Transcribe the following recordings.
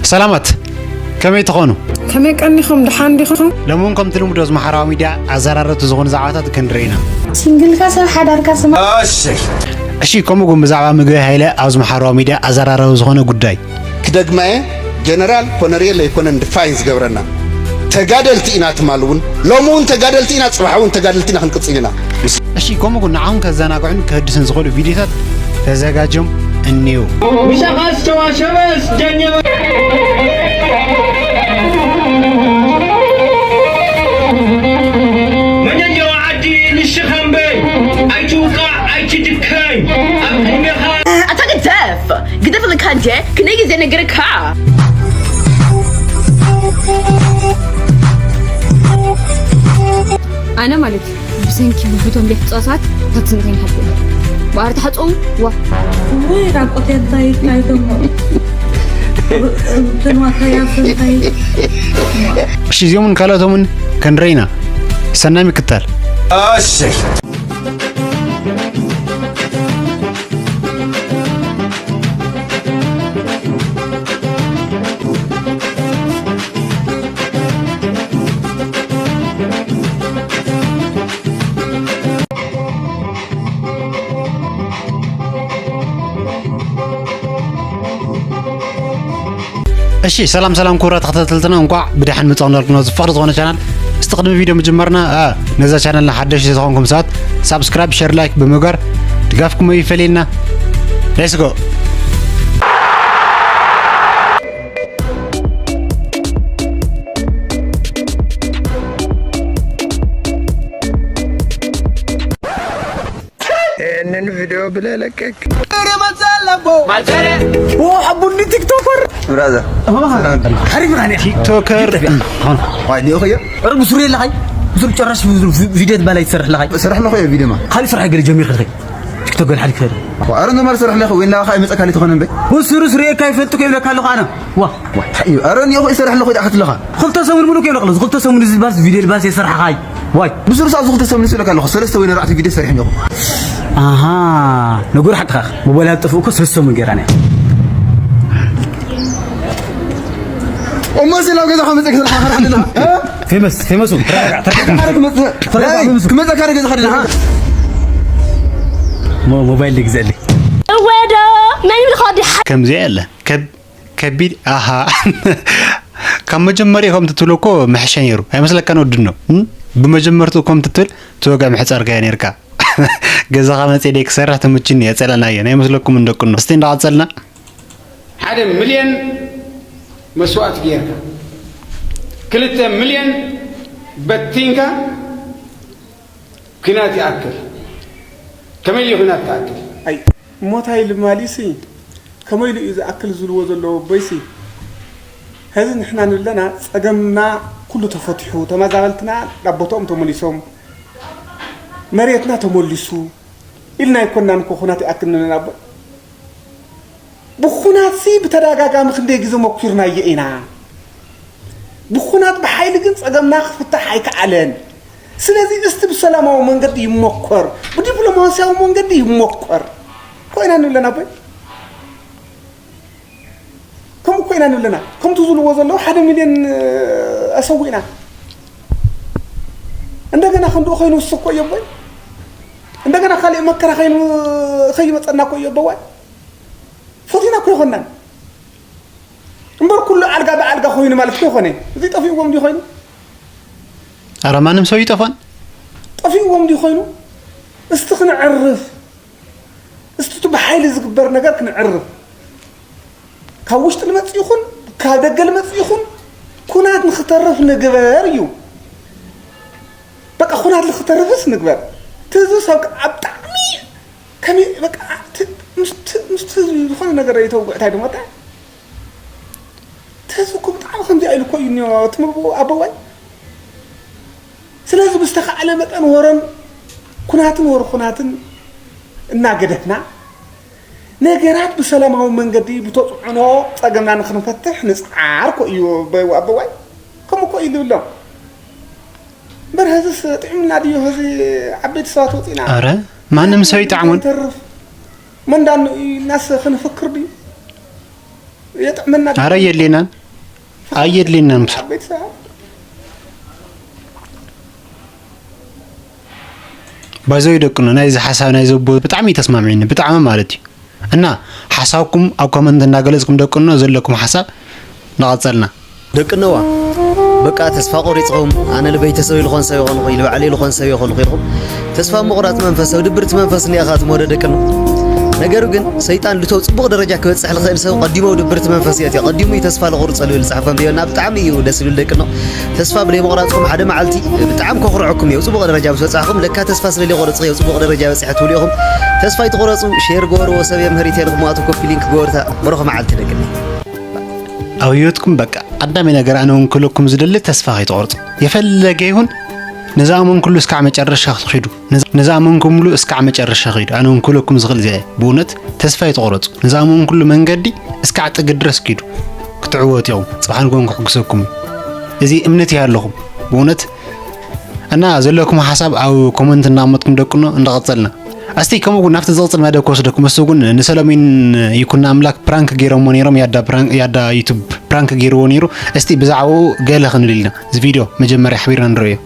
ሰላማት፣ ከመይ ትኾኑ? ከመይ ቀኒኹም? ደሓን ዲኹም? ሎሚ እውን ከምቲ ልሙድ ኣብዚ ማሕበራዊ ሚድያ ኣዘራረብቲ ዝኾኑ ዛዕባታት ክንርኢ ኢና። ሲንግልካ ሰብ ሓዳርካ ስማ። እሺ፣ ከምኡ እውን ብዛዕባ ምግበይ ሃይለ ኣብዚ ማሕበራዊ ሚድያ ኣዘራራቢ ዝኾነ ጉዳይ። ክደግማ እየ፣ ጀነራል ኮነርየል ኣይኮነን ድፋይን ዝገብረና። ተጋደልቲ ኢና ትማል እውን፣ ሎሚ እውን ተጋደልቲ ኢና፣ ፅባሕ እውን ተጋደልቲ ኢና ክንቅፅል ኢና። እሺ፣ ከምኡ እውን ንዓኹም ከዘናግዑን ከህድሱን ዝኽእሉ ቪድዮታት ተዘጋጅዮም እኒው። ምሳኻ ዝተዋሸበ ዝደኘበ መደንጀዋ ዓዲ ንስኻ እምበይ ኣይትውቃዕ ኣይትድከም ኣብ ህልሜኻ ኣታ ግደፍ ግደፍ ልካ እንዴ ክንደይ ግዜ ነገርካ ኣነ ማለት ብሰንኪ ብብቶም ቤት ጻሳት ታክሲ እንታይ ሓቁ ባር ተሓጾም ዋ ወይ ራቆት እንታይ እንታይ ደሞ ተንዋታ ያፍንታይ እሺ እዚኦምን ካልኦቶምን ክንረይና ሰናይ ምክታል እሺ እሺ ሰላም ሰላም ክቡራት ተኸታተልትና እንኳዕ ብደሓን መጻኹም እንዳልኩ ነዚ ፍቕሪ ዝኾነ ቻናል እስቲ ቅድሚ ቪድዮ ምጅማርና እ፣ ነዛ ቻናልና ሓደሽ ዝኾንኩም ሰባት ሳብስክራይብ ሸር ላይክ ብምግባር ድጋፍኩም ኣይፈለየና let's go ይህንን ቪዲዮ ብለለቀቅ ቡኒ ቲክቶከር ብራዘር ሓሪፍና ቲክቶከር ዋይ ኒኦ ኸዮ ኧረ ብሱሪ ኣለኻይ ብሱሪ ጨራሽ ቪዲዮ ትባል ኣይትሰርሕ ኣለኻይ ሰርሕ ኣለኹ ቪዲዮማ ካሊእ ስራሕ ገለ ጀሚር ኸልኸይ ቲክቶክ ገለ ሓሊፍ ኸደ ኧረ ኖርማል ሰርሕ ኣለኹ ወይ እንዳኻ ይመፀ ካሊእ ትኾነ እምበይ ብሱሪ ሱሪ እካ ይፈልጥ ከይብለካ ኣለኹ ኣነ ዋ ዋ እዩ ኧረ ኒኦ ኸዮ ሰርሕ ኣለኹ ይዳኸት ኣለኻ ክልተ ሰሙን ሙሉ ከይብለካ ኣለኹ ክልተ ሰሙን እዚ ባስ ቪዲዮ ባስ የሰርሓኻይ ዋይ ብዙ ርሳ ዝኽተ ሰሙን ስለ ካለኹ ሰለስተ ወይ ኣርባዕተ ቪድዮ ሰሪሕን ኣለኹ ኣሃ ነገሩ ሓቅኻ ሞባይል ኣብ ጠፍኡ እኮ ሰለስተ ሰሙን ገይራን እያ እሞ ስለ ኣብ ገዛ ከመፀ ክስርሓ ከርሓ ኣለና ፌመስ ፌመሱ ክመፀካ ገዛ ከደና ሞባይል ልግዘሊ ወዶ መን ይብልኻ ከምዚኣ የለ ከብ ከቢድ ኣሃ ካብ መጀመሪያ ከም ትትብሎ እኮ መሐሸ ነይሩ ኣይመስለካን ወድኖ ብመጀመርትኡ ከም ትትብል ትወግዕ ምሕፃርካዮ ነይርካ ገዛኻ መፅእ ደይ ክሰርሕ ትምችኒ የፀለናዮ ናይ መስለኩም እንደቅኖ እስቲ እንዳቐፀልና ሓደ ሚልዮን መስዋእቲ ጌርካ ክልተ ሚልዮን በቲንካ ኲናት ይኣክል ከመይ እዩ ኲናት ትኣክል ኣይ ሞታይ ልማሊሲ ከመይሉ እዩ ዝኣክል ዝብልዎ ዘለዉ ኣቦይሲ ሀዚ ንሕና ንብለና ጸገምና ኩሉ ተፈቲሑ ተመዛበልትና ናብ ቦትኦም ተመሊሶም መሬትና ተመሊሱ ኢልና ኣይኮናን እኮ ኩናት ይኣክል ንብለና ኣቦይ ብኹናትሲ ብተደጋጋሚ ክንደይ ግዘ ሞኪርናዮ ኢና ብኹናት ብሓይሊ ግን ጸገምና ክፍታሕ ኣይከኣለን ስለዚ እስቲ ብሰላማዊ መንገዲ ይሞከር፣ ብዲፕሎማስያዊ መንገዲ ይሞከር እኮ ኢና ንብለና ኣቦይ። ከምኡ እኮ ኢና ንብለና። ከምቲ ዝብልዎ ዘለዉ ሓደ ሚልዮን ኣሰዊእና። እንደገና ክንድኡ ኮይኑ ውስኽ እኮ እዩ ኣቦይ። እንደገና ካሊእ መከራ ከይኑ ከይመፀና እኮ እዩ ኣቦዋይ። ፈቲና እኮ ኣይኮናን። እምበር ኩሉ ኣልጋ ብኣልጋ ኮይኑ ማለት ከይኮነ። እዚ ጠፊእዎም ድዩ ኮይኑ? ኣረ ማንም ሰው ይጠፋን። ጠፊእዎም ድዩ ኮይኑ? እስቲ ክንዕርፍ። እስቲ እቲ ብሓይሊ ዝግበር ነገር ክንዕርፍ። ካብ ውሽጢ ልመጽእ ይኹን ካብ ደገ ልመጽእ ይኹን ኩናት ንክተርፍ ንግበር እዩ። በቃ ኩናት ንክተርፍስ ንግበር። ትዚ ሰብ ኣብ ጣዕሚ ከመይ በቃ ምስቲ ዝኾነ ነገር ይተውግዕታይ ድሞታ ተዚ እኮ ብጣዕሚ ከምዚኣ ኢሉ እኮ እዩ እኒኦ ትምርብኡ ኣቦዋይ ስለዚ ብዝተኻእለ መጠን ወረን ኩናትን ወረ ኩናትን እናገደፍና ነገራት ብሰላማዊ መንገዲ ብተፅዕኖ ፀገምና ንክንፈትሕ ንፅዓር እኮ እዩ ኣቦዋይ ከምኡ እኮ እዩ ዝብሎም እምበር ሀዝስ ጥዕምና ድዩ ሀዚ ዓበይቲ ሰባት ወፂና ኣረ ማንም ሰው ይጣዕሙን ተርፍ መንዳኑ ኢልናስ ክንፍክር ድዩ የጥዕመና። ኣረ የድሌናን ኣየድሌናን። ቤተሰብ ባይዘው ደቅኖ ናይዚ ሓሳብ ናይ ዘቦ ብጣዕሚ እዩ ተስማሚዕኒ፣ ብጣዕሚ ማለት እዩ። እና ሓሳብኩም ኣብ ኮመንት እንዳገለጽኩም ደቅኖ ዘለኩም ሓሳብ ንቐጸልና። ደቅነዋ፣ በቃ ተስፋ ቆሪጽኹም፣ ኣነ ንቤተሰበይ ልኾን ሰብ ይኾንኹ ኢሉ፣ ባዕለይ ልኾን ሰብ ይኾንኹ ኢልኩም ተስፋ ምቑራጽ መንፈስ፣ ኣብ ድብርቲ መንፈስ እኒኣኻትም ወደ ደቅኖ። ነገሩ ግን ሰይጣን ልቶ ጽቡቕ ደረጃ ክበጽሕ ልኽእል ሰብ ቀዲሙ ኣብ ድብርቲ መንፈስ የእትዮ፣ ቀዲሙ እዩ ተስፋ ልቑርጸሉ ይብል ጽሑፍ ኣንቢበና፣ ብጣዕሚ እዩ ደስ ይብል ደቅኖ። ተስፋ ብለይ ምቑራጽኩም ሓደ መዓልቲ ብጣዕሚ ከኹርዐኩም እዩ፣ ኣብ ጽቡቕ ደረጃ ምስ በጻሕኩም ለካ ተስፋ ስለ ልይቆረጽ እዩ ኣብ ጽቡቕ ደረጃ በጺሐ ትብሉ ኢኹም። ተስፋ ይትቑረጹ፣ ሼር ግበርዎ፣ ሰብ የምህር ኢተልኩም ኣቶ ኮፒ ሊንክ ግበሩታ። ብሩኽ መዓልቲ ደቅነይ። ኣብ ህይወትኩም በቃ ቀዳሚ ነገር ኣነ እውን ክብለኩም ዝደሊ ተስፋ ከይትቆርጹ። የፈለገ ይኹን ንዝኣመንኩሉ እስካዕ መጨረሻ ኺዱ። ንዝ- ንዝኣመንኩምሉ እስካዕ መጨረሻ ኺዱ። ኣነ እውን ክብለኩም ዝኽእል እዚኣ እየ። ብእውነት ተስፋ ኣይትቆረጹ። ንዝኣመንኩሉ መንገዲ እስካዕ ጥግ ድረስ ኪዱ። ክትዕወቱ ኢኹም። ጽባሕ ንግሆን ክሕግዘኩም እዩ። እዚ እምነት ይሃለኹም። ብእውነት እና ዘለኩም ሓሳብ ኣብ ኮመንት እናቐመጥኩም ደቅኖ እንዳቐጸልና። እስቲ ከምኡ እውን ናብቲ ዝቕጽል መደብ ክወስደኩም። እሱ እውን ንሰለሚን ይኩን ኣምላክ ፕራንክ ገይሮሞ ነይሮም። ያዳ ፕራንክ፣ ያዳ ዩቱብ ፕራንክ ገይርዎ ነይሩ። እስቲ ብዛዕባኡ ገለ ክንብል ኢልና። እዚ ቪድዮ መጀመርያ ሓቢርና ንርእዮ።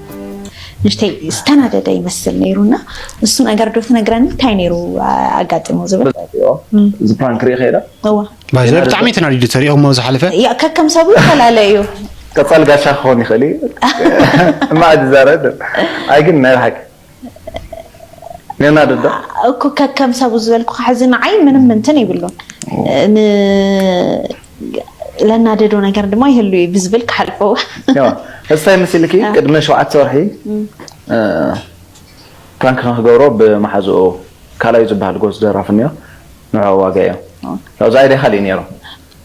ንሽተይ ዝተናደደ ይመስል ነይሩና እሱ ነገር ዶ ትነግረኒ እንታይ ነይሩ ኣጋጢሙ ዝብል እዚ ፕራንክ ርኢ ከይዳ እዋ ባይዘ ብጣዕሚ ተናዲዱ ተሪእኹሞ ዝሓለፈ ያ ከከም ሰቡ ይፈላለ እዩ ቀጻል ጋሻ ክኾን ይኽእል እዩ እማ ዝዛረብ ኣይ ግን ናይ ብሓቂ ኔና ድዶ እኮ ከከም ሰቡ ዝበልኩ ሕዚ ንዓይ ምንም እንትን ይብሉን ን ለናደዶ ነገር ድማ ይህሉ እዩ ብዝብል ክሓልፎ ያው እስታይ መሲልኪ ቅድሚ ሸውዓተ ወርሒ ፕራንክ ንክገብሮ ብመሓዝኡ ካልኣዩ ዝበሃል ጎዝ ደራፊ እኒኦ ንዑ ዋጋ እዮም ካብዚ ኣይደ ካልእ ነይሩ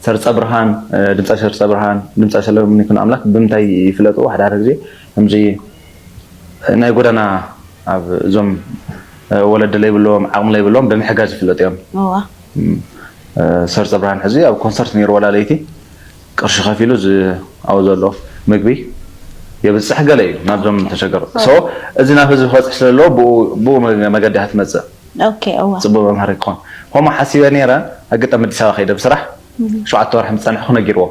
ሰርፀ ብርሃን ድምፃ ሰርፀ ብርሃን ድምፃ ሰለሙን ይኩን ኣምላክ ብምንታይ ይፍለጡ ሓደ ሓደ ግዜ ከምዚ ናይ ጎደና ኣብ እዞም ወለዲ ለይብሎም ዓቕሚ ለይብሎም ብምሕጋዝ ይፍለጡ እዮም ሰርፀ ብርሃን ሕዚ ኣብ ኮንሰርት ነይሩ ዋላ ለይቲ ቅርሺ ከፊሉ ዝኣው ዘሎ ምግቢ የብፅሕ ገለ እዩ ናብዞም ተሸገሩ so እዚ ናብ ህዝቢ ክበፅሕ ስለለዎ ብኡ መገዲ ክትመፅእ ፅቡቅ መምሃሪ ክኾን ከምኡ ሓሲበ ነይረ ኣጋጣሚ ኣዲስ ኣበባ ከይደ ብስራሕ ሸውዓተ ወርሒ ምስ ፀንሕኩ ነጊርዎ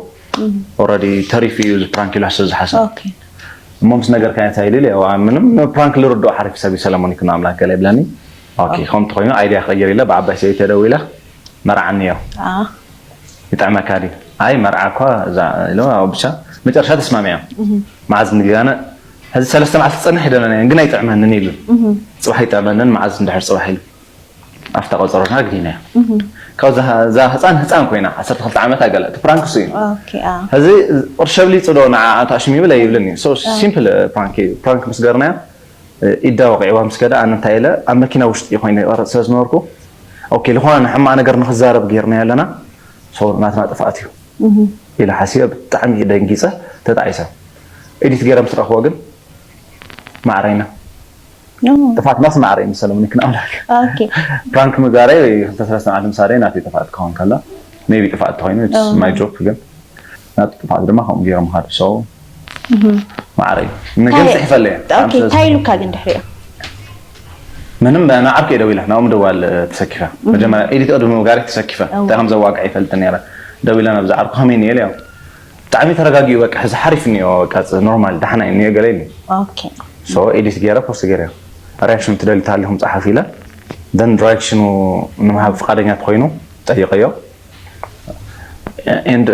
already ተሪፉ እዩ እዚ ፕራንክ ኢሉ ስለ ዝሓሰብ እሞ ምስ ነገርካዮ እንታይ ኢሉ ኢለ ምንም ፕራንክ ልርድኦ ሓሪፍ ሰብ እዩ ሰለሞን ይኩኖ ኣምላክ ገለ ይብለኒ okay ከምኡ ተኾይኑ idea ክቕይር ኢለ ብዓባይ ሰበይተይ ደዊለ መርዓኒ እዮ ይጥዕመካ ድዩ ኣይ መርዓ እኳ እዛ ኢሎ ኣብኡ ብቻ መጨረሻ ተስማሚዖም መዓዝ ንጋነ ሕዚ ሰለስተ መዓልቲ ክፀንሕ ይደለና እየን ግን ኣይጥዕመንን ኢሉ ፅባሕ ይጥዕመንን መዓዝ እንድሕር ፅባሕ ኢሉ ኣብታ ቆፀሮና ኣግዲናዮ ካብ እዛ ህፃን ህፃን ኮይና ዓሰርተ ክልተ ዓመት ኣገለ እቲ ፕራንክ እሱ እዩ ሕዚ ቅርሺ ኣብሊፁ ዶ ንዓ ኣንታ ሽም ይብል ኣይብልን እዩ ሲምፕል ፕራንክ እዩ ፕራንክ ምስ ገርናዮ ኢዳ ወቂዕዋ ምስ ከደ ኣነ እንታይ ኢለ ኣብ መኪና ውሽጢ ኮይነ ይቐርፅ ስለ ዝነበርኩ ኦኬ ዝኾነ ንሕማቕ ነገር ንክዛረብ ገይርናዮ ኣለና ናትና ጥፍኣት እዩ ኢለ ሓሲበ ብጣዕሚ ደንጊፀ ተጣዒሰ ኤዲት ገይረ ምስ ረኽቦ ግን ማዕረይና ጥፋት ማስ ማዕረ ይምሰለ ምንክን ኣምላክ ፕራንክ ምጋረይ ክልተ ሰለስተ መዓልቲ ምሳደይ ናተይ ጥፋት ክኸውን ከላ ሜቢ ጥፋት ተኮይኑ ማይ ጆክ ግን ናቱ ጥፋት ድማ ከምኡ ገይሮም ሃዱ ሰው ማዕረ እዩ ግን ፅሒፈለ እንታይ ኢሉካ ግን ድሕሪኡ ምንም ንዓርከ ደው ኢለ ናብኡ ምድዋል ተሰኪፈ መጀመርያ ኤዲት ቅድሚ ምጋረይ ተሰኪፈ እንታይ ከም ዘዋግዐ ይፈልጥ ነረ ደው ኢለ ናብዚ ዓርኩ ከመይ ነየ ኢለዮ ብጣዕሚ ተረጋጊኡ በቃ ሕዚ ሓሪፍ እኒኦ በቃ ኖርማል ዳሕና እዩ እኒኦ ገለ ኢሉ so ኤዲት ገይረ ፖስት ገይረ ሪያክሽን ትደሊ ተሃሊኹም ፀሓፉ ኢለ ደን ሪያክሽኑ ንምሃብ ፍቃደኛ ተኮይኑ ጠይቀዮ ኤንድ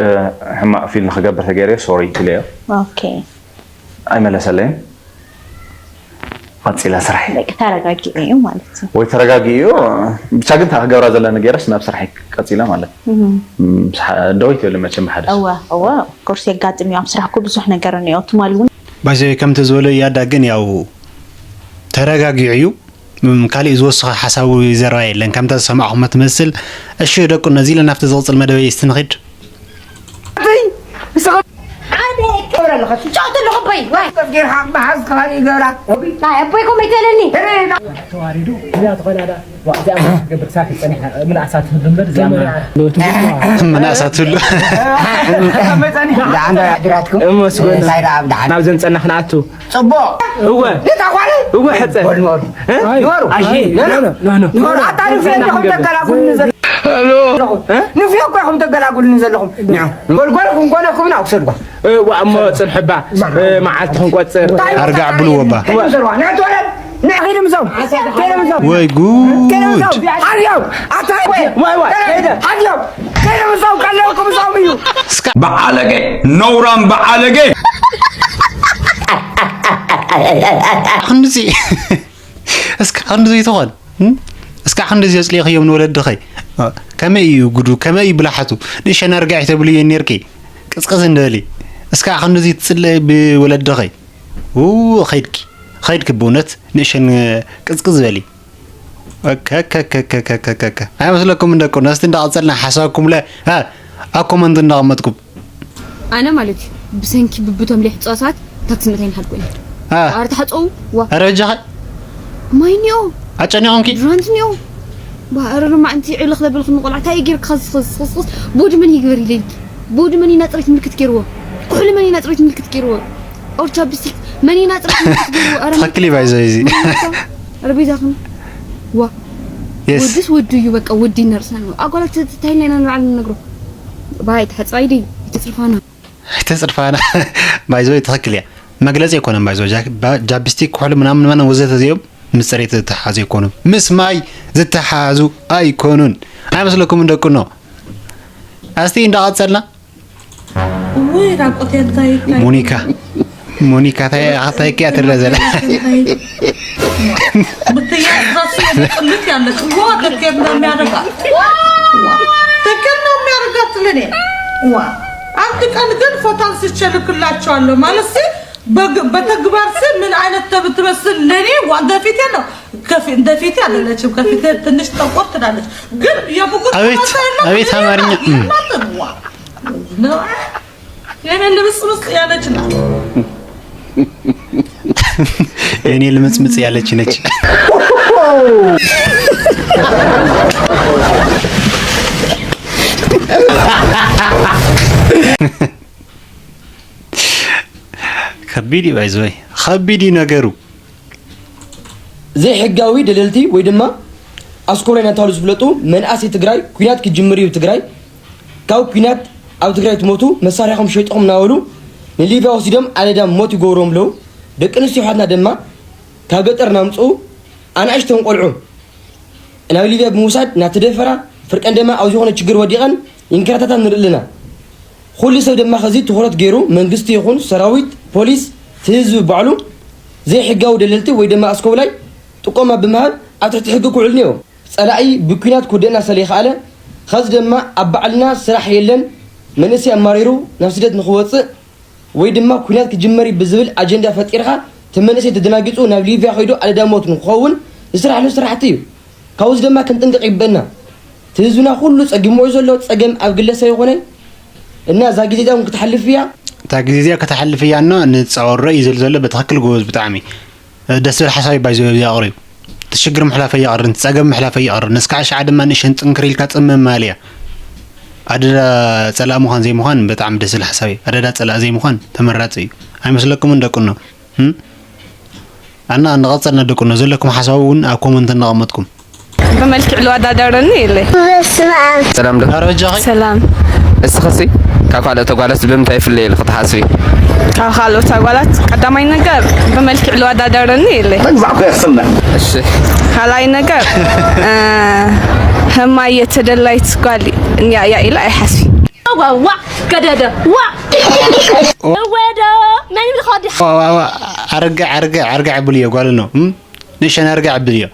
ሕማቅ ፊል ንክገብር ተገይረ ሶሪ ኢለዮ ኣይመለሰለይን ቀፂለ ስራሕ ተረጋጊዑ እዩ ማለት እዩ ወይ ተረጋጊኡ እዩ ብቻ ግን ክገብራ ዘለና ገይረስ ናብ ስራሕ ቀፂለ ማለት ደወይ ትብል መቸም ሓደ እወ እወ ኮርስ የጋጥም እዩ ኣብ ስራሕኩ ብዙሕ ነገር እኒኦ ትማል እውን ባይዘ ከምቲ ዝበሎ ያዳ ግን ያው ተረጋጊዑ እዩ ካሊእ ዝወስኸ ሓሳቡ ይዘረባ የለን ከምታ ዝሰማዕኹም ትመስል እሺ ደቁ ነዚ ኢለ ናብቲ ዝቕፅል መደበይ እስቲ ንኺድ ሓደ ክብረ ኣለኻ ትጫወት ኣለኹ ኣቦይ ዋይ ከፍ ጌርካ መሓዝ ከባቢ ይገብራ ናይ ኣቦይ ኮመይ ተለኒ ተዋሪዱ እዚኣ ዝኾነ ዳ እዚኣ ክትገብር ክሳብ ክትፀኒሕ ምንኣሳ ትህሉ እምበር እዚኣ ምንኣሳ ትህሉ ዳዕና ድራትኩም እመስጎን እንታይ ዳ ኣብ ዳዕና ናብዘን ፀናሕ ንኣቱ ፅቡቅ እወ እታ ኳል እወ ሕፀ ንበሩ ንበሩ ኣይ ኖ ኖ ኖ ኣታ ንፍለኒ ከም ተከላኩልኒ ንፍዮ እኮ ኢኹም ተገላግሉኒ ዘለኹም። ንዑ፣ ጎልጎልኩም ኮነኩም ና ውሰድዋ። እዋ እሞ ጽንሕባ፣ እ፣ መዓልቲ ክንቆጽር። ኣርጋዕ ብልዎ እባ። ከይደ ምሰድዋ። ንዑ ትወለድ። ንዑ ከይደ ምሰው። ከይደ ምሰው። ወይ ጉድ። ከይደ ምሰው። ሓዝዮም። ኣታ ወይ፣ ወይ፣ ወይ፣ ከይደ። ሓዝዮም። ከይደ ምሰው። ቀለልኩም ምሰው እዩ። ብዓለገ፣ ነውራም ብዓለገ። ክንድዚ፣ እስካ ክንድዚ ትኾን? እም? እስካ ክንድዚ ኣጽሊእኽዮም ንወለድኸይ? ከመይ እዩ ጉዱ? ከመይ እዩ ብልሓቱ? ንእሸን ኣርጋዒ ተብልዮ ኔርኪ። ቅዝቅዝ እንበሊ። እስካ ክንድዚ ትጽልኢ ብወለድኸይ? ው፣ ኸይድኪ። ኸይድኪ ብእውነት ንእሸን ቅዝቅዝ በሊ። ከከከከከከከከ። ኣይመስለኩም እንደቁ፣ ነስቲ እንዳቐጸልና ሓሳብኩም ለ፣ እ፣ ኣብ ኮመንት እንዳቐመጥኩም። ኣነ ማለት እዩ፣ ብሰንኪ ብብቶም ለይሕጸዋ ሰባት ታክሲ መታይኒ ሓድ ኮይነ። እ። ኣረ ተሓጸው፣ ዋ። ኣረ በጃኸ። ማይ እኒኦ። ኣጨኒቖምኪ? ዱራንት እኒኦ። ዋ፣ ኣረ ሎማዕንቲ ዕልኽ ለበልኽኒ ቆልዓ፣ እንታይ እዩ ጌርካ ኸስ-፣ ኸስ-፣ ኸስ-፣ ኸስ-፣ ቦዲ መን ይግበር ኢለልኪ? ቦዲ መን እዩ ናጽሬት ምልክት ጌርዎ? ኩሕሊ መን እዩ ናጽሬት ምልክት ጌርዎ? ኦር ቻፕስቲክ መን እዩ ናጽሬት ምልክት ጌርዎ? ኣረ ትኽክል እዩ፣ ባይ ዘ-፣ እዚ። ኣረ ቤዛኽን። ዋ። የስ። ወድስ ወዱ እዩ፣ በቃ ወዲ ይነርሳን ነው። ኣጓላት ተ-፣ ተታይልና ኢና ንባዕልና ንነግሮ። ባይ ተሓጻይ ደይ፣ ተጽርፋና። ተጽርፋና። ባይ ዘ-፣ ትኽክል እያ። መግለጺ ኣይኮነን ባይ ዘ-፣ ጃ-፣ ባ-፣ ጃፕስቲክ፣ ኩሕሊ ምናምን ምናምን ወዘተ እዚኦም ምስ ጽሬት ዝተሓዙ ኣይኮኑን። ምስ ማይ ዝተሓዙ ኣይኮኑን። ኣይመስለኩምን ደቁ ነው? ኣስቲ እንዳቐጸልና። ውይ፣ ራቆቴ እንታይ ይታይ? ሞኒካ፣ ሞኒካ ታይ፣ ታይ ኪያ ትረዘለ? ብትያ ራሱ የምጥልት ያለች። ዋ፣ ተኬር ነው የሚያደርጋት። ተኬር ነው የሚያደርጋት ለኔ። ዋ፣ አንድ ቀን ግን ፎቶ አንስቼ ልክላቸዋለሁ። ማለት ሲ-፣ በግ-፣ በተግባር ሲ ምን አይነት ተብ-፣ ትመስል ለኔ። ዋ፣ እንደፊቴ ነው። ከፊ-፣ እንደፊቴ አይደለችም። ከፊቴ ትንሽ ጠቆር ትላለች። ግን የብጉር አቤት፣ ጠባሳ የላትም። አቤት አማርኛ። የላትም። ዋ፣ ነው። የኔ ልምስምስ ያለች ናት። የኔ ልምጽምጽ ያለች ነች። ከቢድ እዩ፣ ባይዘወይ፣ ከቢድ እዩ ነገሩ። ዘይሕጋዊ ደለልቲ ወይ ድማ ኣስኮላይ እናተባህሉ ዝፍለጡ መናእሰይ ትግራይ፣ ኲናት ክጅምር እዩ ትግራይ፣ ካብ ኲናት ኣብ ትግራይ ትሞቱ፣ መሳርያኹም ሸይጥኹም እናበሉ ንሊብያ ወሲዶም ኣደዳ ሞት ይገብርዎም ኣለዉ። ደቂ ኣንስትዮ ኣሕዋትና ድማ ካብ ገጠር እናምፅኡ ኣናእሽተን ቆልዑ ናብ ሊብያ ብምውሳድ እናተደፈራ፣ ፍርቀን ድማ ኣብ ዝኾነ ችግር ወዲቐን ይንከራተታ ንርኢ ኣለና። ኩሉ ሰብ ድማ ኸዚ ትኹረት ገይሩ መንግስቲ ይኹን ሰራዊት፣ ፖሊስ፣ እቲ ህዝቢ ባዕሉ ዘይሕጋዊ ደለልቲ ወይ ድማ ኣስኮብላይ ጥቆማ ብምሃብ ኣብ ትሕቲ ሕጊ ክውዕል እኒኦ። ጸላኢ ብኲናት ክውድእና ስለ ዘይኸኣለ፣ ኸዚ ድማ ኣብ ባዕልና ስራሕ የለን፣ መንእሰይ ኣማሪሩ ናብ ስደት ንኽወጽእ ወይ ድማ ኲናት ክጅመር እዩ ብዝብል ኣጀንዳ ፈጢርካ፣ እቲ መንእሰይ ተደናጊጹ ናብ ሊብያ ከይዱ ኣደዳ ሞት ንክኸውን ዝስራሕሉ ስራሕቲ እዩ። ካብዚ ድማ ክንጥንቀቕ ይግበእና። እቲ ህዝብና ኩሉ ጸጊምዎ እዩ ዘሎ፣ ጸገም ኣብ ግለሰብ ይኾነ እና እዛ ግዜ እዚኣ እውን ክትሓልፍ እያ። እታ ግዜ እዚኣ ክትሓልፍ እያ እና ንጻወሮ እዩ ዝብል ዘሎ። ብትኽክል ጎበዝ፣ ብጣዕሚ ደስ ዝብል ሓሳብ እዩ ባይዘ ኣብዚ ኣቕሪቡ። እቲ ሽግር ምሕላፍ ኣይቐርን፣ እቲ ጸገም ምሕላፍ ኣይቐርን። እስካዕ ሽዓ ድማ ንእሸን ጥንክር ኢልካ ጽምም ማል እያ። ኣደዳ ጸላእ ምዃን ዘይምዃን ብጣዕሚ ደስ ዝብል ሓሳብ እዩ። ኣደዳ ጸላእ ዘይምዃን ተመራጺ እዩ። ኣይመስለኩምን ደቁኖ? እም? ኣና እናቐጸልና ደቁኖ ዘለኩም ሓሳብ እውን ኣብ ኮመንት እናቐመጥኩም። ብመልክዕ ልወዳደረኒ የለ። በስመ ኣብ። ሰላም ዶ? ኣረ በጃኺ። ሰላም። እስኽሲ ካብ ካልኦት ኣጓላት ብምንታይ ይፍለይ ኢልኺ ትሓስቢ? ካብ ካልኦት ኣጓላት ቀዳማይ ነገር ብመልክዕ ልወዳደረኒ የለ። መግዛዕኮ የኽስልና። እሺ። ካልኣይ ነገር፣ እ፣ ህማየ ተደላይት ጓል እያ፣ እያ ኢለ ኣይሓስብን። ዋ፣ ዋ፣ ገደደ፣ ዋ። ወዶ፣ መን ይብልኻ ወዲ? ዋ፣ ዋ፣ ዋ፣ ኣረጋዕ፣ ኣረጋዕ፣ ኣረጋዕ ብልዮ ጓል ነው። እም? ንእሸን ኣረጋዕ ብልዮ።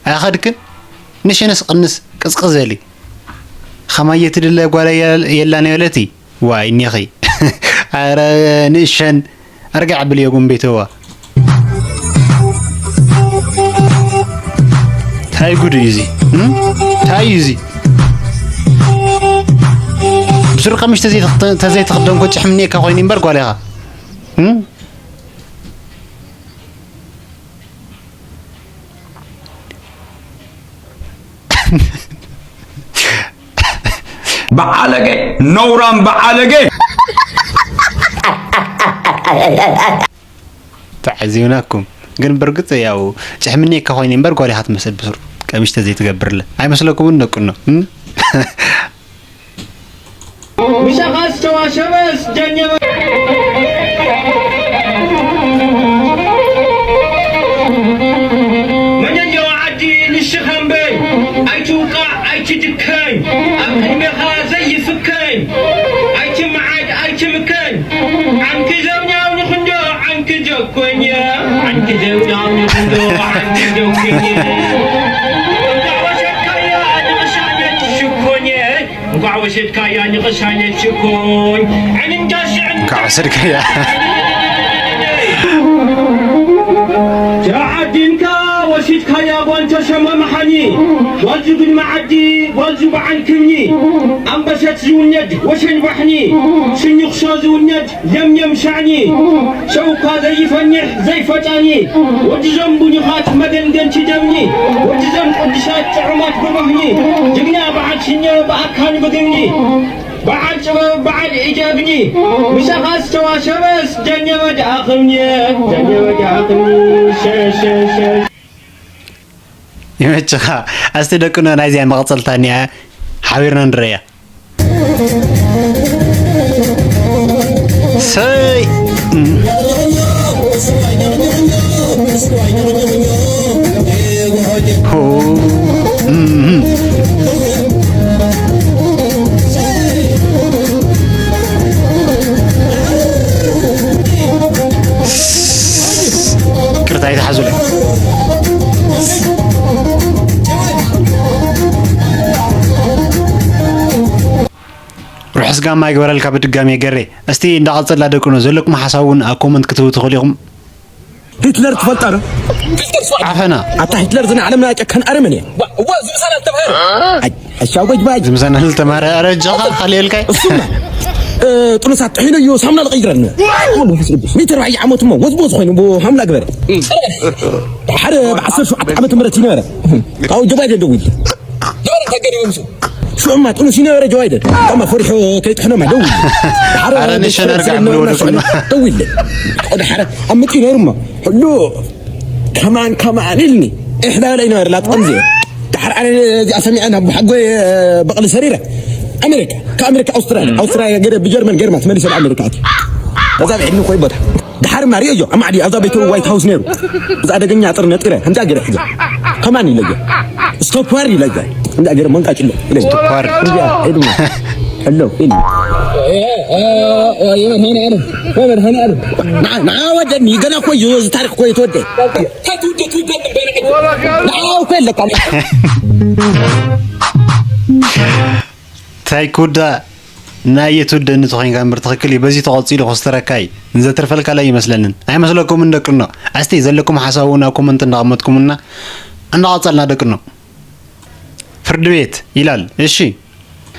ኣይኸድክን? ንእሸንስ ቅንስ፣ ቅዝቅዝ በሊ። ኸማየ ትድለ ጓል የል-፣ የላን በለቲ። ዋይ፣ እኒኺ። ኣረ፣ ንእሸን ኣረጋዕ ብልዮ ጉንቤተዋ። ታይ ጉድ እዩ እዚ? እም? ታይ እዩ እዚ? ብስሩ ቀሚሽ ተዘይተኽ-፣ ተዘይተኽደንኮ ጭሕምኔካ ኮይኑ እምበር ጓል ኢኻ። እም? በዓለገ፣ ነውራም በዓለገ። ተዓዚብናኩም። ግን ብርግጽ ያው ጭሕምኔካ ኮይነ እምበር ጓል ኢኻ ትመስል ብስሩ ቀሚሽ ተዘይትገብርለ። ኣይመስለኩምን ደቁኖ? እም? ምሳኻ ዝተዋሸበስ ጀኘበ። መጀጀዋ ዓዲ ንሽኻ እምበይ፣ ኣይትውቃዕ ኣይትድከም፣ ኣብ ቅድሜኻ ዘይፍከን፣ ኣይትመዓድ ኣይትምከን። ዓንኪ ዘውኛው ንኽንዶ ዓንኪ ጀኮኛ፣ ዓንኪ ዘውኛው ንኽንዶ ዓንኪ ጀኮኛ። እንኳዕ ወሸካያ ንቕሻነት ሽኮኛ፣ እንኳዕ ወሸካያ ንቕሻነት ሽኮኝ። ዕንንጃሽ እንኳዕ ወሰድካያ። ተዓዲንካ ወሲድካያ ጓል ተሸመ መሓኒ፣ ጓል ዝብል መዓዲ፣ ጓል ዝበዓል ክብኒ፣ ኣንበሰት ዝውነድ ወሸን ባሕኒ፣ ስኒኽሾ ዝውነድ ለምለም ሻዕኒ፣ ሰው እኳ ዘይፈንሕ ዘይፈጣኒ፣ ወዲ ዘም ቡኒኻት መደንደንቲ ደምኒ፣ ወዲ ዘም ቅዱሳት ጥዑማት ብባህኒ፣ ጅግና በዓል ሽኘ ብኣካል ብግምኒ፣ በዓል ጥበብ በዓል ኢጃብኒ፣ ምሳኻ ዝተዋሸበስ ጀኘበ ደኣኽምኒ፣ ጀኘበ ደኣኽምኒ፣ ሸ፣ ሸ፣ ሸ። ይመችኻ። እስቲ ደቅኖ ናይዚኣ መቐጸልታ እኒኣ ሓቢርና ንረያ። ሰይ! ሆ! እም። ይቅርታ፣ ኣይትሓዙለይ። ርሑስ ጋማ ይግበረልካ ብድጋሚ ገሬ። እስቲ እንዳቐጸልና ደቅኖ ዘለኩም ሓሳብ እውን ኣብ ኮመንት ክትህቡ ትኽእሉ ኢኹም። ሂትለር ትፈልጣ ዶ? ዓፈና። ኣታ ሂትለር ዝና ዓለምና ጨካን ኣረመኔ። ዋ፣ እዋ፣ ዝምሳና ዝተብሃረ። ኣይ፣ ኣሻው በጅባጅ። ዝምሳና ዝተማረ ኣረ ጃኻ ካልየልካይ። እሱማ፣ እ፣ ጥኑሳት ጥሒኑ እዩ ሳሙና ልቐይረኒ። ኦ፣ መንፈስ ቅዱስ። ሚእቲ ኣርባዕተ ዓመት እሞ ወዝወዝ ኮይኑ ብሃምላ ግበረ። ሓደ ብዓሰርተ ሸውዓተ ዓመተ ምህረት ይነበረ። ካብኡ ጀባይ ደደዊል። ጀባይ ተገዲቡ ምስ ሽዑማ ጥኑስ ይነበረ ጀዋይደ። ከማ ፈሪሑ ከይጥሕኖማ ደው ኢሉ። ድሓር ኣረ ንሸነር ጋር ብሎ ወደ ደው ኢሉ። ድሓር ኣብ ምጥዩ ነይሩማ። ሕሉ ከማን ከማን ኢልኒ። እሕዳ ላይ ነበር ላጥቆም ዜ። ድሓር ኣነ እዚኣ ሰሚዐ ናብ ሓጎይ በቕሊ ሰሪረ። ኣሜሪካ፣ ካብ ኣሜሪካ ኣውስትራልያ፣ ኣውስትራልያ ገደ ብጀርመን ገርማ ትመሊሰ ኣሜሪካ ኣትዩ። እዛ ብዕድኒ ኮይ ቦታ። ድሓር ማሪዮ ዮ ኣማዕዲ ኣብዛ ቤት ዋይት ሃውስ ነይሩ። እዛ ኣደገኛ ኣጥር ነጢረ፣ ከምዛ ገይረ ሕዘ። ከማን ኢለዮ። ስቶፕ ዋር ኢለዮ። ከምዛ ገይረ መንቃጭ ኢለ። ኢለ። ስቶፕ ዋር። እንዲያ፣ ሄድና። ሄሎ፣ ኢሉ። ንዓ፣ ንዓ ወደኒ፣ ገና እኮ እዩ፣ እዚ ታሪኽ እኮ እዩ ተወደ። ንዓ እኮ የለካ። ታይ ኩዳ ናይ የትውደኒ ተኾይንካ እምበር ትኽክል እዩ። በዚ ተቐጺሉ ኮስተረካ እዩ። ንዘትርፈልካ ላይ ይመስለንን። ኣይመስለኩምን ደቅኖ? ኣስቲ ዘለኩም ሓሳብ እውን ኣብ ኮመንት እንዳቐመጥኩምና እንዳቐጸልና ደቅኖ። ፍርዲ ቤት ይላል። እሺ።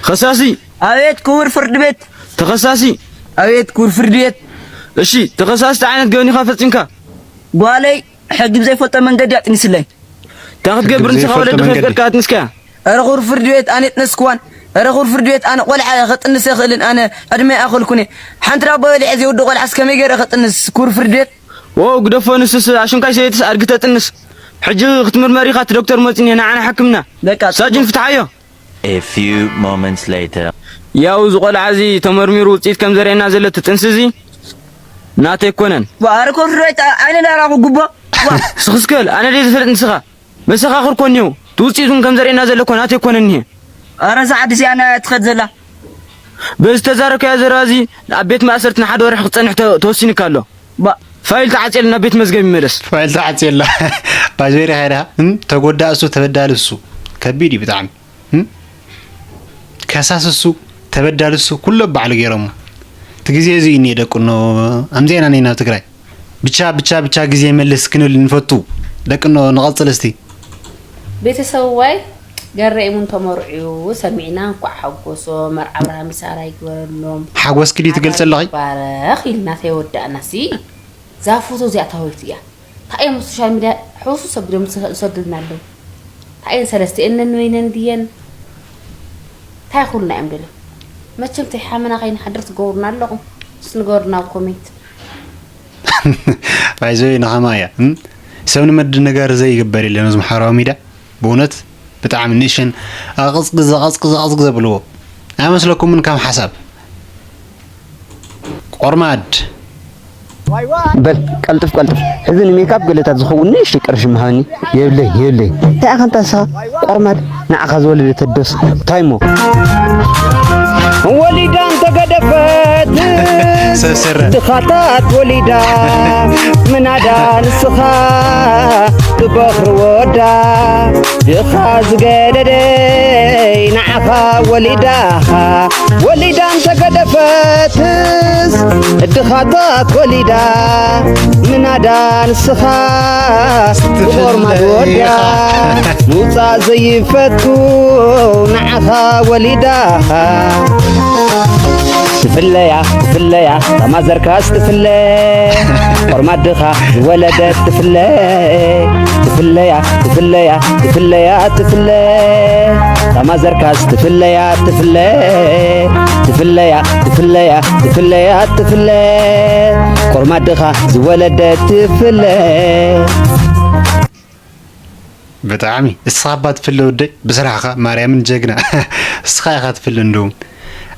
ከሳሲ። ኣቤት ክቡር ፍርዲ ቤት። ተኸሳሲ። ኣቤት ክቡር ፍርዲ ቤት። እሺ፣ ተኸሳሲ እንታይ ዓይነት ገበን ኢኻ ፈጺምካ? ጓለይ ሕጊ ብዘይፈልጦ መንገዲ ኣጥኒስለይ። እንታይ ክትገብር ንስኻ ወለዲ ከይፍቀድካ ኣጥኒስካያ? ኧረ ክቡር ፍርዲ ቤት፣ ኣነ የጥነስክዋን። ኧረ ክቡር ፍርዲ ቤት፣ ኣነ ቆልዓ ከጥንስ ኣይኽእልን፣ ኣነ ዕድመ ኣይኣኸልኩን እየ። ሓንቲ ዳቦ በሊዐ ዘይወዲ ቆልዓስ ከመይ ገይረ ከጥንስ ክቡር ፍርዲ ቤት? ዎ፣ ግደፎ፣ ንሱስ ኣሽንኳይ ሰበይትስ ኣድጊ ተጥንስ። ሕጂ ክትምርመር ኢኻ፣ እቲ ዶክተር መፂኡ እኒሀ፣ ንዓና ሓክምና። በቃ። ሳጅን ፍትሓዮ። A few moments later. ያው እዚ ቆልዓ እዚ ተመርሚሩ ውፅኢት ከም ዘርእየና ዘሎ እቲ ጥንሲ እዚ ናተይ ኣይኮነን። ዋ፣ ኣረ ክቡር ፍርዲ ቤት፣ ኣነ ዳራኹ ጉቦ። ዋ። ስኽስከል፣ ኣነ ደይ ዝፈልጥ ንስኻ። መሰኻኽር ኮን እኒሄው። እቲ ውፅኢት እውን ከም ዘርእየና ዘሎ እኮ ናተይ ኣይኮነን እኒሄ። ኣረ እዛ ዓዲ እዚኣ ናያ ትኸድ ዘላ። በዚ ተዛረብካዮ ዘረባ እዚ ኣብ ቤት ማእሰርቲ ንሓደ ወርሒ ክፀንሕ ተ-፣ ተወሲኑካ ኣሎ። ባ- ፋይል ተዓፅየሉ ናብ ቤት መዝገብ ይመለስ። ፋይል ተዓፅየላ። ባይዘይ ሪኻ ኢኻ፣ እም፣ ተጎዳእ እሱ፣ ተበዳሊ እሱ። ከቢድ እዩ ብጣዕሚ። እም? ከሳስ እሱ፣ ተበዳሊ እሱ፣ ኩሎ ባዕሉ ገይሮሞ። እቲ ግዜ እዚ እዩ እኒኤ ደቁኖ፣ ኣምዚኤና እኒኤ ናብ ትግራይ። ብቻ፣ ብቻ፣ ብቻ ግዜ ይመልስ ክንብል ንፈቱ። ደቅኖ፣ ንቐጽል እስቲ። ቤተሰብዋይ፣ ገሬ እሙን ተመርዕዩ ሰሚዕና፣ እንኳዕ ሓጎሶ፣ መርዓ ኣብርሃም ሳራ ይግበረሎም። ሓጎስኪ ድዩ ትገልጺ ኣለኺ? ባረኽ ኢልና ተይወዳእናሲ፣ እዛ ፎቶ እዚኣ ታወይቲ እያ። እንታይ እዮም ኣብ ሶሻል ሚድያ ሕሱስ ኣቢሎም ዝሰ-፣ ዝሰዱልና ኣለዉ? እንታይ እየን ሰለስቲኤን ነንበይነን ድየን? እንታይ ኩልና እዮም ደልዮም? መቸም ተይሓመና ከይንሓድር ትገብሩና ኣለኹም። እስቲ ንገሩና ኣብ ኮሜንት። ባይዘወይ ንኸማ እያ፣ እም? ሰብ ንመድነጋር ዘይግበር የለን፣ እዚ ማሕበራዊ ሚድያ። ብእውነት ብጣዕሚ ንእሽን ኣቕዝቅዝ ኣቕዝቅዝ ኣቕዝቅዝ ዘብልዎ ኣይመስለኩምን? ከም ሓሳብ ቆርማድ። በል ቀልጥፍ ቀልጥፍ፣ ሕዚ ንሜካፕ ገለታት ዝኸውን ንእሽተይ ቅርሺ ምሃበኒ። የብለይ የብለይ። እንታይ ኢኻ እንታ ንስኻ ቆርማድ፣ ንዓኻ ዝወለደት ኣዶስ እንታይ እሞ? ወሊዳ እንተገደፈት ሰብ ስረ። ድኻታት ወሊዳ ምናዳ ንስኻ ትበኽሪ ወዳ ድኻ ዝገደደይ ንዓኻ ወሊዳኻ ወሊዳ እንተገደፈትስ ድኻታት ወሊዳ ምናዳ ንስኻ ብቆርማድ ወዳ ምውፃእ ዘይፈቱ ንዓኻ ወሊዳኻ ትፍለያ ትፍለያ ታማዘርካስ ትፍለ ቆርማድኻ ዝወለደት ትፍለ ትፍለያ ትፍለያ ትፍለያ ትፍለ ታማዘርካስ ትፍለያ ትፍለ ትፍለያ ትፍለያ ትፍለያ ትፍለ ቆርማድኻ ዝወለደት ትፍለ ብጣዕሚ እስኻ እባ ትፍለ ወደይ ብስራሕኻ ማርያምን ጀግና እስኻ ኢኻ ትፍለ እንደውም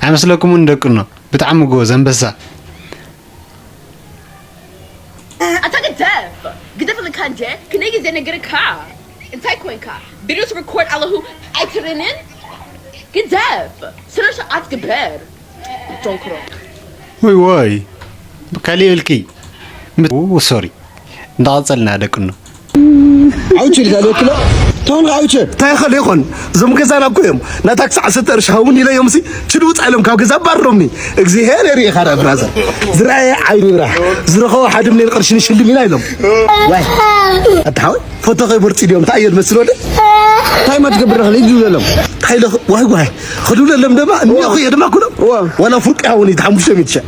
ኣይመስለኩምን ደቅኖ ብጣዕሚ ጎበዝ ኣንበሳ ኣታ ግደፍ ግደፍ ልካ እንደ ክንደይ ግዜ ነገርካ እንታይ ኮንካ ቪድዮ ሪኮርድ ኣለኹ ኣይትርንን ግደፍ ስነ ስርዓት ግበር ዶንክሮ ወይ ወይ ካሊእ እልኪ ሶሪ እንዳቐጸልና ደቅኖ عوجل قال لك لا تون عوجل እንታይ ይኸል ይኾን እዞም ገዛና እኮ እዮም ናታ ክሳዕ ሰተ ቅርሺ ሃውን ኢለ እዮም ሲ ችድ ውፃ ኢሎም ካብ ገዛ ኣባረሮምኒ እግዚኣብሔር የርኢ ኢኻ ዳ ብራዘር ዝረኣየ ዓይኑ ይብራህ ዝረኸቦ ሓደ ሚሊዮን ቅርሺ ንሽልም ኢና ኢሎም ዋይ ኣታ ሓወይ ፎቶ ከይበርፂ ድዮም እንታይ እየ ዝመስል ወደ እንታይ ማ ትገብር ኽል ይድሉ ዘሎም እንታይ ኢለ ዋይ ዋይ ኽድሉ ዘሎም ደማ እኒኦ እየ ድማ ኩሎም ዋላ ፍርቂ ሃውን እዩ ሓሙሽተ ሚእቲ ሸሕ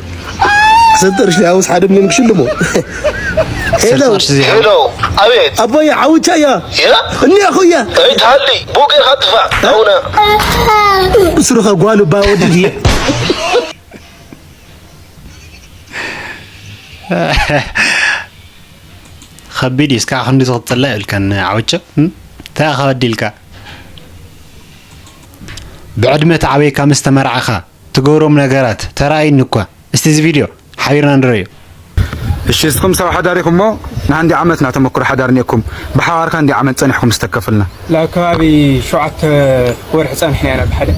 ሰተ ቅርሺ ሃውስ ሓደ ሚሊዮን ክሽልሞ ሄሎ ሰልጠርሽ ዚሃ ሄሎ፣ ኣቤት። ኣቦየ ዓውቻ እያ ያ? እኒኣ ኹየ እንታይ ትሃሊ? ቡቅ ኢኻ ጥፋእ። ኣውነ። ብስሩኸ ጓሉ ባወዲ ድየ ከቢድ እዩ እስካዕ ክንዲ ዝቕፅላ ይብልካን ዓውቸ እንታይ ኢኻ በዲልካ ብዕድመ ተዓበይካ ምስ ተመርዓኻ ትገብሮም ነገራት ተራእይኒ እኳ እስቲ እዚ ቪድዮ ሓቢርና ንረዮ እሺ እስኹም ሰብ ሓዳር ኢኹም እሞ ንሃንዲ ዓመት ናተመክሮ ሓዳር እኒአኩም ብሓባርካ ሃንዲ ዓመት ፀኒሕኩም ዝተከፍልና ላብ ከባቢ ሸውዓተ ወርሒ ፀኒሕና ኢና ብሓደ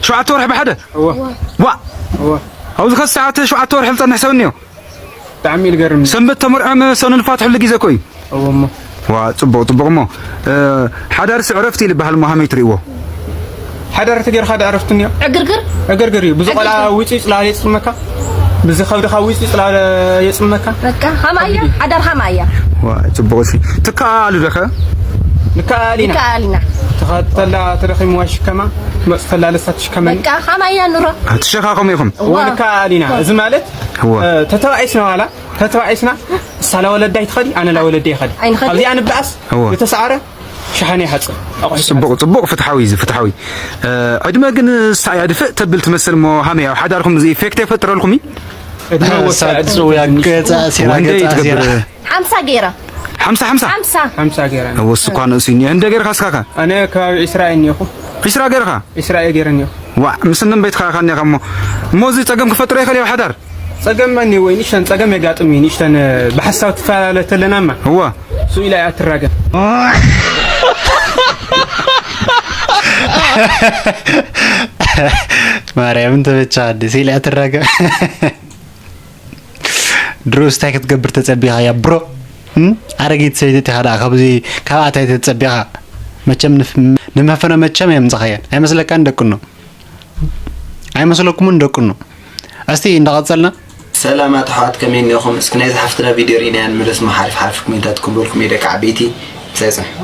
ሸውዓተ ወርሒ ብሓደ እወ ዋ እወ ኣብዚ ከ ሰዓት ሸውዓተ ወርሒ ዝፀንሕ ሰብ እኒኦ ብጣዕሚ እዩ ዝገርም ሰንበት ተመርዖም ሰኑን ፋትሕሉ ግዜ ኮይ እወ እሞ ዋ ፅቡቅ ፅቡቅ እሞ ሓዳር ስዕረፍቲ ይልበሃል ሞ ሃመይ ትርእዎ ሓዳር ተጌርካ ዳ ዕረፍቲ እኒኦ ዕግርግር ዕግርግር እዩ ብዚ ቆልዓ ውፅኢ ፅላል የፅመካ ብዚ ከብድኻ ውፅኢ ፅላል የፅመካ በቃ ሃማያ ሓዳር ሃማያ ዋ ፅቡቅ ሲ ትከኣሉ ደኸ ንከኣል ኢና ይከኣልና ተኸተላ ተደኺምዋ ሽከማ መፅተላ ለሳ ትሽከመኒ በቃ ሃማያ ኑሮ ትሸኻኸሙ ኢኹም እዋ ንከኣል ኢና እዚ ማለት እዋ ተተባኢስና ዋላ ተተባኢስና እሳ ላወለዳይ ትኸዲ ኣነ ላወለዳይ ይኸዲ ኣይንኸዲ። ኣብዚኣ ንበኣስ እዋ ዝተሰዓረ ሸሓነ ይሓፅር ኣቑሑ ፅቡቅ ፅቡቅ ፍትሓዊ እዚ ፍትሓዊ ዕድመ ግን እሳ እያ ድፍእ ተብል ትመስል እሞ ሃመይ ኣብ ሓዳርኩም እዚ ኢፌክት የፈጥረልኩም እዩ ዕድመ ወሳኢ ዕድመ ሳፅውያ ገፃ ሲራ ወንደይ ገፃ ትገብር ሲራ ሓምሳ ገይራ ሓምሳ ሓምሳ ሓምሳ ሓምሳ ገይራ ወስኳ ንእሱ እኒ እንደ ገይርካ ስካካ ኣነ ከባቢ ዒስራ እየ እኒኹ ዒስራ ገይርካ ዒስራ እየ ገይረ እኒኹ ዋ ምስ እንም ቤትካ ኢኻ እኒኻ እሞ እሞ እዚ ፀገም ክፈጥሮ ይኽእል እዩ ኣብ ሓዳር ፀገም እኒወ ንእሽተን ፀገም የጋጥም እዩ ንእሽተን ብሓሳብ ትፈላለ ተለናማ እዋ ስኡ ኢላ እያ ትራገም ማርያምን ተመቻ ኣደ ሲልያ ትራገም ድሮስ እንታይ ክትገብር ተፀቢኻ እያ ብሮ እም? ኣረጊት ሰበይቲ እቲኻ ደኣ ካብዚ ካብኣ እንታይ ተፀቢኻ መቸም ንፍ- ንመፈነ መቸም እዮም ምፅኻየን ኣይመስለካን ደቅኖ ኣይመስለኩምን ደቅኖ እስቲ እንዳቐፀልና ሰላማት ኣሕዋት ከመይ እኒኹም እስኪ ናይዚ ሓፍትና ቪድዮ ርኢናያ ንመለስ እሞ ሓሪፍ ሓሪፍ ኮሜንታት ክንበልኩም እየ ደቂ ዓበይቲ ምሳይ ፅንሑ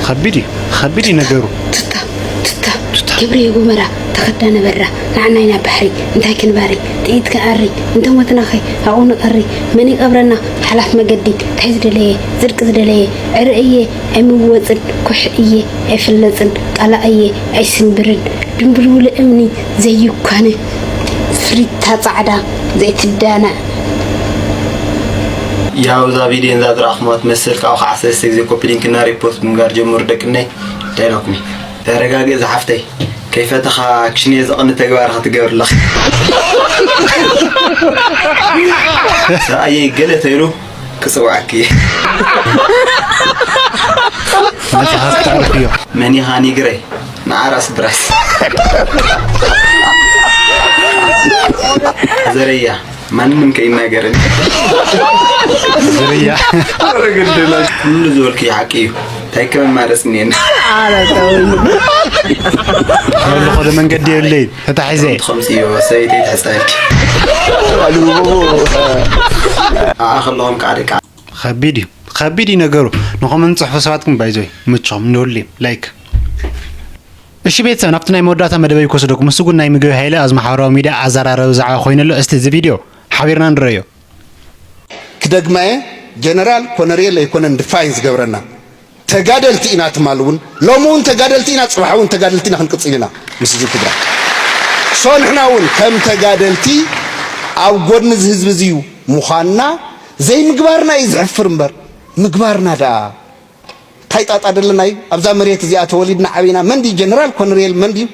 ከቢድ እዩ ከቢድ እዩ ነገሩ ቱታ ቱታ ገብርየ ጎመራ ተኸዳ ነበራ ንዓናይ ናብ ባሕሪ እንታይ ክንባሪ ጥይት ክኣሪ እንተሞትናኸ ኣብኡ ንቐሪ መን ይቐብረና ሓላፍ መገዲ እንታይ ዝደለየ ጽድቂ ዝደለየ ዕረ እየ ኣይምወጽን ኩሕ እየ ኣይፍለጽን ቃላ እየ ኣይስንብርን ድንብልውል እምኒ ዘይኳነ ስሪታ ጻዕዳ ዘይትዳናእ ያው እዛ ቪድዮ እዛ ዝረኣኹማ ትመስል፣ ካብኡ ከዓ ሰለስተ ግዜ ኮፒ ሊንክ እና ሪፖስት ምግባር ጀምሩ ደቅነይ። እንታይ ኢለኩም? ተረጋግእ ዝሓፍተይ፣ ከይፈተኻ ክሽነ ዘቐኒ ተግባር ክትገብር ኣለኻ። ሰብኣየይ ገለ ተይሉ ክጽውዓኪ። መጽሓፍ ተዕርፍዮ። መን ኢኻ ኒግረይ? ንዓራስ ብራስ። ዘረያ ማንም ከይናገርን። ዝርያ። ኩሉ ዝበልክዮ ሓቂ እዩ። እንታይ ከመማረጽ እኒኤና? ኣለኾ ዶ መንገዲ የብለይን። ተታሒዘ። ከምዚ እዩ፣ ሰበይተይ ትሕጸበልኪ። ኣኣ ከለኹም ከዓ ደቂ ከቢድ እዩ። ከቢድ እዩ ነገሩ። ንኸምን ጽሑፉ ሰባት ግን ባይዘይ ምችኹም ንሁሌም ላይክ። እሺ ቤተሰብ፣ ናብቲ ናይ መወዳእታ መደበይ ክወስደኩም። ምስጉን ናይ ምግቢ ሃይለ ኣብዚ ማሕበራዊ ሚድያ ኣዘራረቢ ዛዕባ ኮይኑ ኣሎ። እስቲ እዚ ቪድዮ ሓቢርና ንረዮ። ክደግማ እየ፣ ጀነራል ኮነሬል ኣይኮነን ድፋይን ዝገብረና። ተጋደልቲ ኢና ትማል እውን፣ ሎሚ እውን ተጋደልቲ ኢና፣ ጽባሕ እውን ተጋደልቲ ኢና ክንቅጽል ኢና ምስ ህዝቢ ትግራይ። ሶ ንሕና እውን ከም ተጋደልቲ ኣብ ጎድኒ እዚ ህዝቢ እዚ እዩ ምዃንና ዘይምግባርና እዩ ዘሕፍር እምበር፣ ምግባርና ደኣ እንታይ ጣጣ ደለና እዩ? ኣብዛ መሬት እዚኣ ተወሊድና ዓቢና። መን ድዩ ጀነራል ኮነሬል? መን ድዩ?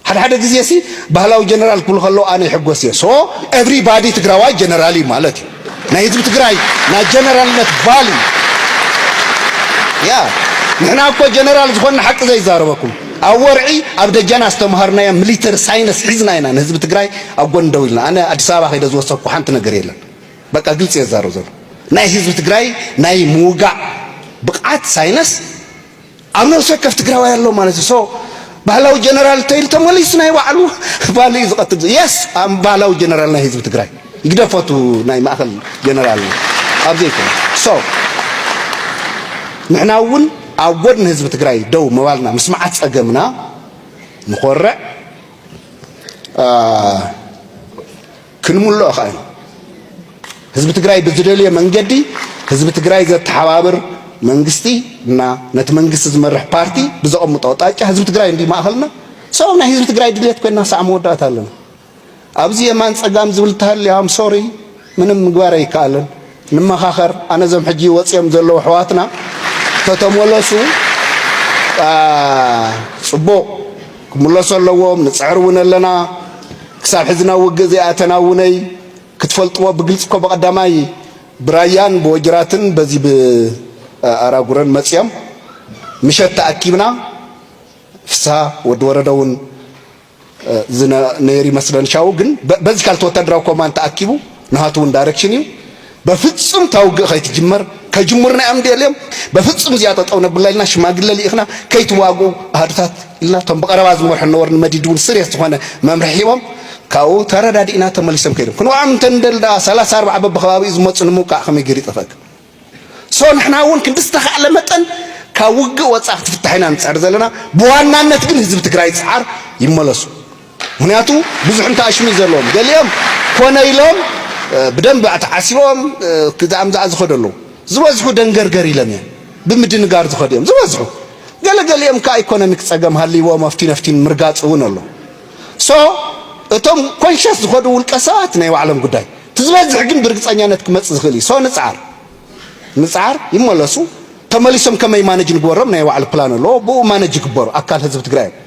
ሓደ ሓደ ግዜ ሲ ባህላዊ ጀነራል ክብሉ ከለዉ ኣነ ይሕጎስ እየ። ሶ ኤቭሪባዲ ትግራዋይ ጀነራል እዩ ማለት እዩ። ናይ ህዝቢ ትግራይ ናይ ጀነራልነት ቫልዩ። ያ፣ ንሕና እኮ ጀነራል ዝኾንና ሓቂ ዘይዛረበኩም። ኣብ ወርዒ ኣብ ደጃና ዝተምሃርናዮ ሚሊተሪ ሳይንስ ሒዝና ኢና ንህዝቢ ትግራይ ኣብ ጎኒ ደው ኢልና። ኣነ ኣዲስ ኣበባ ከይደ ዝወሰድኩ ሓንቲ ነገር የለን። በቃ ግልፂ እየ ዝዛረብ ዘሎ። ናይ ህዝቢ ትግራይ ናይ ምውጋእ ብቕዓት ሳይንስ ኣብ ነፍሲ ወከፍ ትግራዋይ ኣሎ ማለት እዩ። ሶ ባህላዊ ጀነራል ተይሉ ተመሊሱ ናይ ባዕሉ ባሊ እዩ ዝቐትል። የስ፣ ኣም-፣ ባህላዊ ጀነራል ናይ ህዝቢ ትግራይ ይግደፈቱ ናይ ማእኸል ጀነራል ኣብ ዘይኮነ። ሶ ንሕና እውን ኣብ ጎድኒ ህዝቢ ትግራይ ደው ምባልና ምስ መዓት ጸገምና ንኾርዕ፣ አ፣ ክንምልኦ ከኣና። ህዝቢ ትግራይ ብዝደልዮ መንገዲ ህዝቢ ትግራይ ዘተሓባብር መንግስቲ እና ነቲ መንግስቲ ዝመርሕ ፓርቲ ብዘቐምጦ ኣቕጣጫ ህዝቢ ትግራይ እንዲ ማእኸልና። ሰው ናይ ህዝቢ ትግራይ ድልየት ኮይና ሳዕ መወዳእታ ኣለና። ኣብዚ የማን ጸጋም ዝብል ተሃልያ፣ ኣም ሶሪ፣ ምንም ምግባር ኣይከኣልን። ንመኻኸር፣ ኣነ እዞም ሕጂ ወጽዮም ዘለዉ ኣሕዋትና ተተመለሱ፣ አ፣ ጽቡቕ ክምለሱ ኣለዎም። ንጽዕር እውን ኣለና። ክሳብ ሕዚ ናብ ውግእ ዘይኣተና እውነይ ክትፈልጥዎ፣ ብግልጺ እኮ ብቐዳማይ ብራያን ብወጅራትን በዚ ብኣራጉረን መጽዮም ምሸት ተኣኪብና። ፍስሃ ወዲ ወረደ እውን፣ እ፣ ዝነ-፣ ነይሩ ይመስለን ሻው፣ ግን በ-፣ በዚ ካልቲ ወታደራዊ ኮማንድ ተኣኪቡ ንሃቱ እውን ዳይሬክሽን እዩ። በፍጹም እታ ውግእ ከይትጅመር፣ ከጅምሩና እዮም ደልዮም። በፍጹም እዚኣ ጠጠው ነብላ ኢልና ሽማግለ ልኢኽና፣ ከይትዋግኡ ኣሃዱታት ኢልና፣ እቶም ብቐረባ ዝመርሑ ነበሩ ንመዲድ እውን ስርየስ ዝኾነ መምርሒ ሂቦም። ካብኡ ተረዳዲእና ተመሊሶም ከይዶም። ክንወዓም እንተ ንደሊ ደኣ ሰላሳ ኣርባዓ በብኸባቢኡ ዝመጹ ንምውቃዕ ከመይ ገይሩ ይጠፍአካ? ሶ ንሕና እውን ክንዲ ዝተኻእለ መጠን ካብ ውግእ ወጻኢ ክትፍታሕ ኢና ንጽዕር ዘለና። ብዋናነት ግን ህዝቢ ትግራይ ይጽዓር፣ ይመለሱ። ምኽንያቱ ብዙሕ እንተ ኣሽሙ እዩ ዘለዎም። ገሊኦም ኮነ ኢሎም፣ እ፣ ብደንብ ተዓሲቦም፣ እ፣ ክዛምዛዕ ዝኸዱ ኣለዉ። ዝበዝሑ ደንገርገር ኢሎም እዮም። ብምድንጋር ዝኸዱ እዮም ዝበዝሑ። ገለ ገሊኦም ከኣ ኢኮኖሚክ ጸገም ሃልይዎም ኣፍቲን ኣፍቲን ምርጋጽ እውን ኣሎ። ሶ እቶም ኮንሸስ ዝኸዱ ውልቀ ሰባት ናይ ባዕሎም ጉዳይ። እቲ ዝበዝሕ ግን ብርግጸኛነት ክመጽእ ዝኽእል እዩ። ሶ ንጽዓር። ንጽዓር ይመለሱ። ተመሊሶም ከመይ ማነጅ ንግበሮም ናይ ባዕሉ ፕላን ኣለዎ። ብኡ ማነጅ ይግበሩ። ኣካል ህዝቢ ትግራይ እዮም።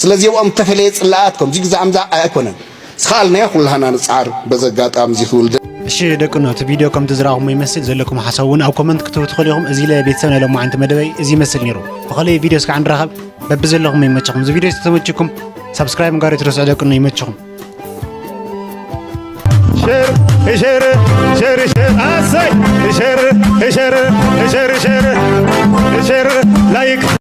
ስለዚ ኣብኦም እተፈለየ ጽላኣት ከምዚ ግዛዕ ምዛዕ ኣይኮነን። ዝኸኣልናዮ ኩላህና ንጽዓር። በዚ ኣጋጣሚ እዚ ክብል ደ- እሺ ደቅኖ፣ እቲ ቪድዮ ከምቲ ዝረኣኹሞ ይመስል። ዘለኩም ሓሳብ እውን ኣብ ኮመንት ክትህቡ ትኽእሉ ኢኹም። እዚ ኢለ ቤተሰብ ናይ ሎማዓንቲ መደበይ እዚ ይመስል ነይሩ። ብኻልእ ቪድዮ እስካዕ ንራኸብ። በብዘለኹም ይመችኹም። እዚ ቪድዮ ዝተመችኩም ሳብስክራይብ ምግባር ኣይትረስዑ ደቅኖ፣ ይመችኹም። ሸር ሸር ሸር ሸር ኣሰይ ሸር ሸር ሸር ሸር ሸር ላይክ